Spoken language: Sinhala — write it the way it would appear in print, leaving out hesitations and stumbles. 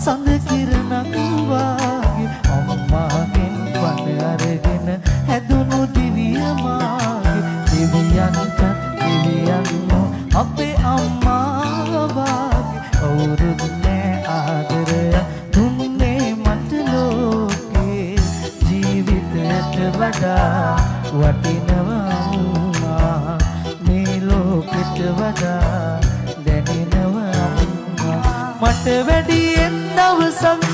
සඳ කිරණක් වාගේ. අම්මාගෙන් පණ අරගෙන හැදුණු දිවිය මාගේ. දෙවියන්ටත් දෙවියන් අපේ අම්මා වාගේ කවුරුත් නෑ ආදරයක් දුන්නේ මට ලෝකේ. ජීවිතයට වඩා වටිනවා අම්මා. මේ ලෝකෙට වඩා දැනෙනවා අම්මා. මට වැඩියෙන් දවසක්